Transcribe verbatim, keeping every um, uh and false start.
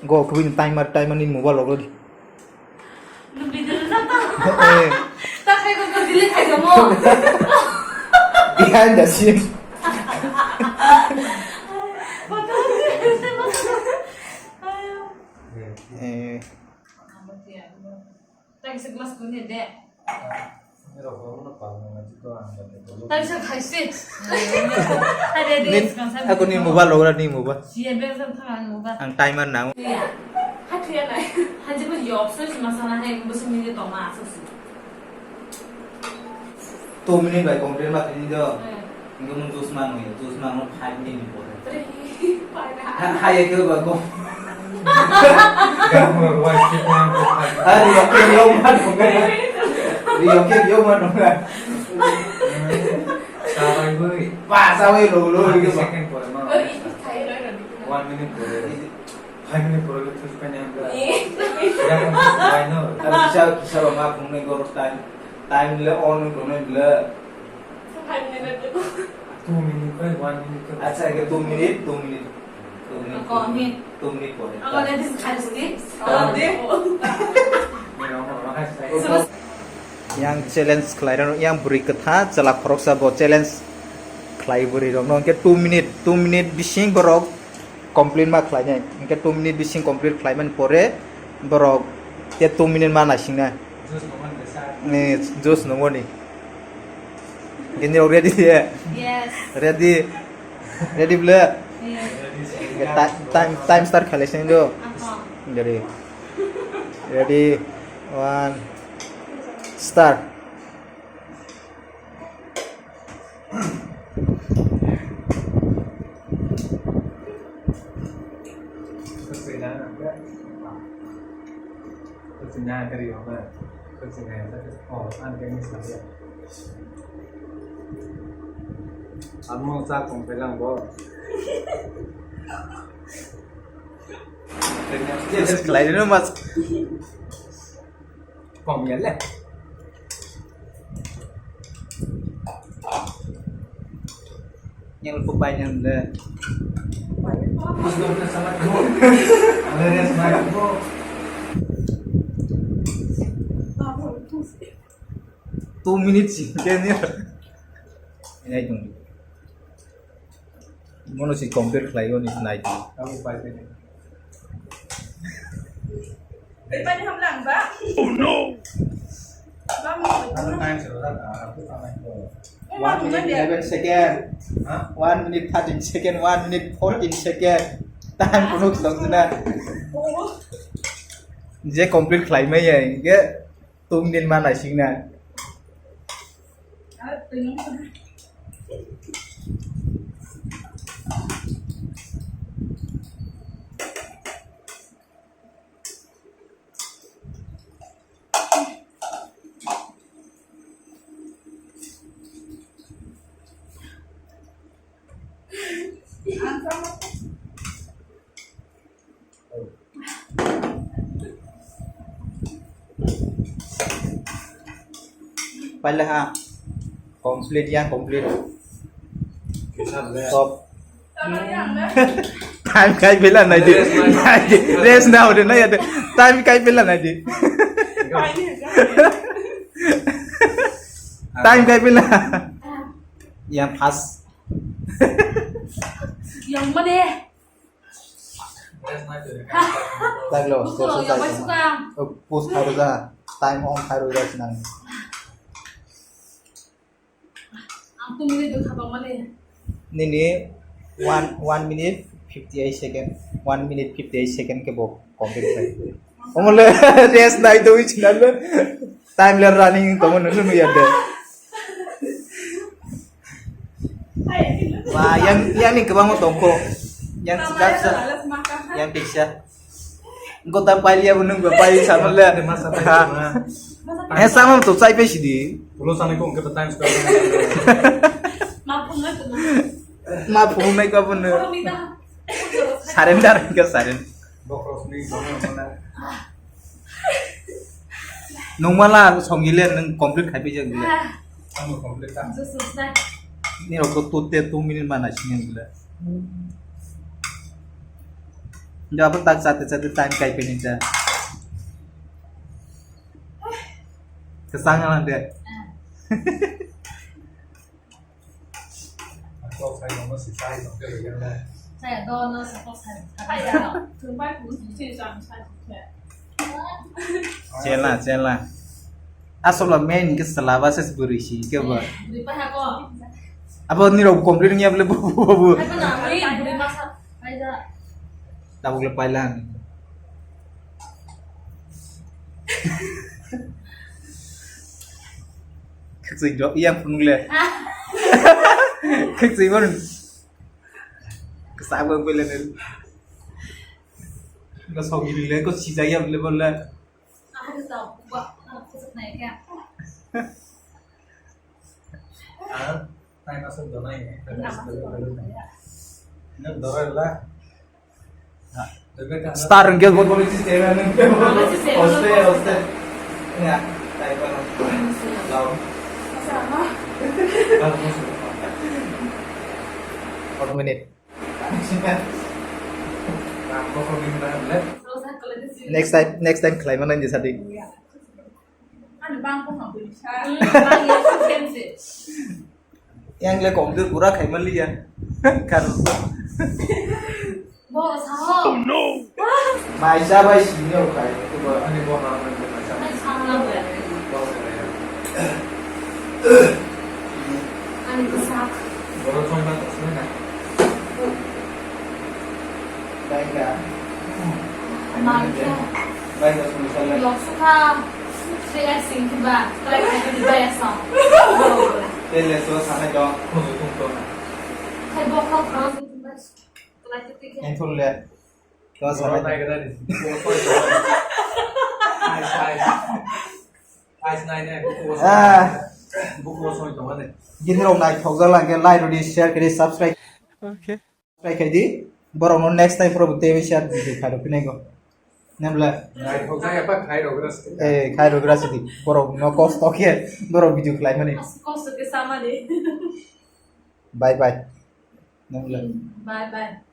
Go kubui timer, timer ni mobile rok rodi. Video na ta. Eh. Ta khai ko delete khai mo. Behind the scene. Eh. Thanks, glass ko ni de. Thanks, khaisi. Nin, aku ni mobile logra ni mobile. Siya bel jam thang ani mobile. Ang timer nang. Iya. Hakhe ya nai. Haji ko job search masana hai, bus mili toma asuk si. Two minute bai complete ma tini do. Hmm. Engko nwng juice mano ya, juice mano five minute ni pore. Re, pai na. Ha, ha, ya kyo ba ko. Gamu wa skip na ko. Ari ya kyo yo ma do. Ri ya kyo yo ma do. Sabai bui. Ba, sabai lo, lo, lo, lo. Second pore ma. Oi, khai lo, lo. One minute pore. Five minute pore le thus pani amra. Ni. Kisa, kisa ba ma phungnai goro time. Time le on tongnai le. Five minute le. Two minute bai one minute. Acha, ke two minute, two minute. Two minute. Ako, ni. Two minute pore. Ako, that is kharsti. Oh, de. Yang challenge khlai rok, yang bwrwi kwtha chwla khoroksa bo challenge khlai bwrwi rok no, hwnkhe two minute, two minute bising borok complete ma khlainai, hwnkhe two minute bising complete khlaimani pore borok khe two minute ma naisingnai. Juice nungmani bwsa. Eh, juice nungmani. Hwnkhe nirok ready de? Yes. Ready? Ready bwle? Yes. Hwnkhe ta-, time, time start khlaising do. Aha. Ready? Ready? One. Start. Amo sa kong pelang bo. Khlai rino mas. Kom ya le. Yang lupa pai yang de. Two minutes sih, kayaknya. Ini aja. Mono si compare khlai o ni nai. Kamu pai pe. Pai pe ham lang ba? Oh no. Kamu. Ano time sero da, aku sama itu. One minute eleven second. Hah? One minute thirteen second, one minute fourteen second. Time kuno dong na. Oh. Je complete khlai mai ya, hingke two minute ma naising na. Paila ha. Complete yang complete. Top. Time kai pela nai di. Rest na ode nai ade. Time kai pela nai di. Time kai pela. Yang pas. Yang mana? Taglo, post khairok ja. Time on khairok ja sinang. Ang two minute do khabang mani. Nini one, one minute fifty eight second. One minute fifty eight second ke bo complete khai. Omole rest nai do sinang. Time le running tongmo nunu ya de. Wah, yang, yang ni kwbangma tongkho. Yang chwkapsa. Yang kisa. Engko ta pailiya bo nwng bo paili saman le. Ha. Eh, samam to chai pai sidi. Ulo sanai ko engko time stop. Ma phungnai ka bo no. Surrender ka surrender. Bokrok ni bono mana. Nungmala songile nung complete khai pijak gile. Ano complete ta. Ni rok to tute two minute mana sini gile. Jabo tak chate chate time kai pini cha. Kesang lang de. Saya dono sa ko sa. Apa ya? Tumpai pun sih sih sang sa. Chela, chela. Asal lah main ke selaba ses berisi ke ba. Beri pa ko. Apa ni rok complete ni apa le bu bu bu. Apa na? Beri pa sa. Aida. Tabuk le pailan. Khakching jok iya phunuk le. Khakching bon. Kesabang pailan. Ko sogiri le ko sijaya le bol le. Aku tahu, Pak. Aku naik ya. Ah, naik masuk dona ini. Naik masuk dona ini. Ini dora lah. Star hwnkhe bo. Hoste, hoste. Ya, tai pa. Lao. One minute. Next time, next time khlai mano hindi sadi. Yang le komjor pura khai mali ya. Kar. Bo sao. Mai sa bai sini o khai. Ani bo ha. Ani sao na bo ya. Ani bwsak. Borok song ba tok sini na. Baikha. Baikha song sala. Loksa kha. Saya sing ba. Try khai di ba ya song. Tele so sana dong. Khunju tung to na. Khai bo kha kha. Enthul le. Kau sana. Ice, ice. Ice nai nai. Ah. Buku soi tongo de. Gini rok nai thok jala ke like rodi, share kedi, subscribe. Okay. Subscribe kedi. Borok no next time pro te share di khai rok pinai go. Nembla. Nai thok jaya pa khai rok ras. Eh, khai rok ras di. Borok no kosto ke. Borok video khlai mani. Kosto ke sama de. Bye bye. Nembla. Bye bye.